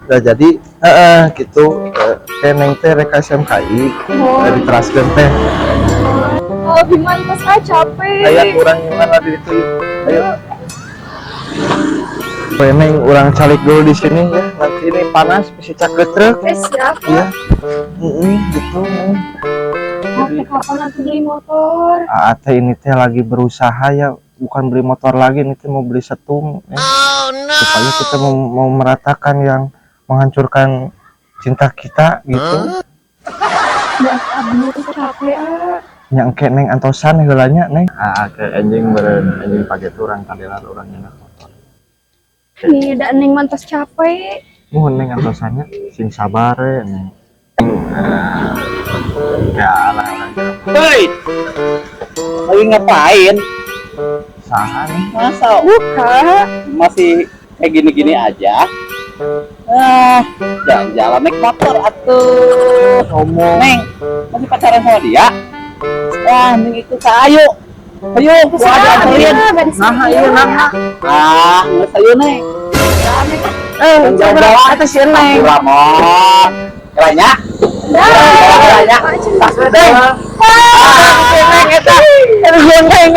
Nah, jadi gitu Neng teh rek SMKI diteraskeun teh. Oh, gimana pas ah capek. Aya kurang nyiman lah di ditu yuk. Ayo. Oke, Neng, urang calik dulu di sini ya. Nanti ini panas bisa caketrek. Siap. Iya. Gitu, Neng. Jadi kapan aku beli motor? Ate ini teh lagi berusaha ya, bukan beli motor lagi, ini teh mau beli setung ya. Oh, no. Supaya kita mau meratakan yang menghancurkan cinta kita gitu. Ya, abdi capek ah. Nya engke Neng antosan heula nya, Neng. Ah, ke anjing beureun anjing pake urang kadelar urang nyenak motor. Nih, da Neng mantos capek. Muhun Neng antosannya sing sabar ya, Neng. Ya lah. Hei, lagi ngapain? Saha nih? Masa Buka. Masih kayak gini-gini aja? Ah, jalan-jalan naik motor atuh. Ngomong. Neng, masih pacaran sama dia? Wah, Neng ikut ayo. Ayo, gua dianterin. Nah, iya nah. Ah, nggak ayo, Neng. Jalan-jalan eta si Neng. Ramon. Kiranya? Kiranya. Neng. Neng eta. Aduh, Neng.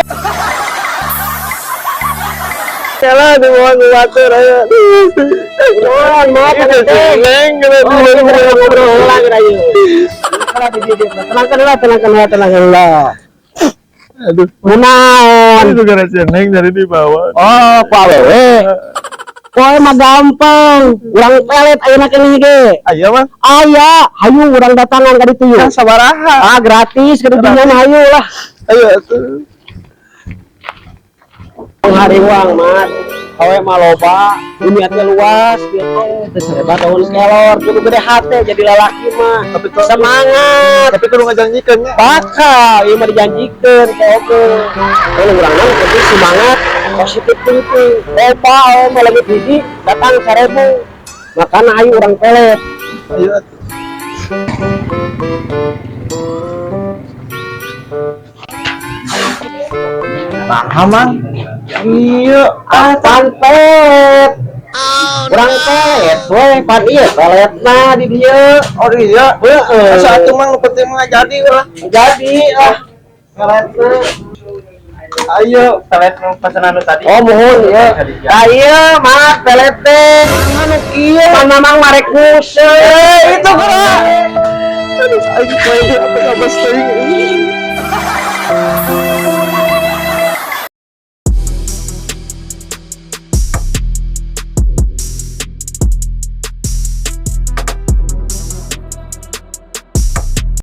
Jalan di bawah batur ayo. Mohon maaf, Itu si Neng kena ngobrol lagi ayo. Tenangkan lah, tenangkan lah, tenangkan lah. Aduh, Kunaon? itu gara si Neng dari di bawah. Oh, ku awewe. Poe mah gampang. Urang pelet ayeuna keneh ge. Ayo, Bang. Aya, hayu urang datangan ka ditu yeuh. Kan sabaraha? Ah, gratis ka ditu mah hayu lah. Ayo atuh. Hariwang, Mas. Awe mah loba, dunia teh luas gitu. Teu sereba daun kelor, kudu gede hate jadi lalaki mah. Tapi tuh Semangat. Tapi kudu ngajanjikeun nya. Bakal, ieu mah dijanjikeun ke oke. Kalau urang mah penting semangat, positif thinking. Loba awe mah leungit hiji, datang 1000. Makana ayo urang pelet. Ayo atuh. Nah, Mang. Iya, ah pan pelet. Urang pelet, we pan ieu peletna di dieu. Oh iya. Heeh. Asa atuh Mang nu penting mah jadi lah. Jadi ah peletna. Ayo, pelet nu pesanan nu tadi. Oh mohon ya. Ah iya, maaf pelet teh. Anu kieu? Pan mamang marek nguse. Itu geura. Aduh, aing poe apa kabas teuing.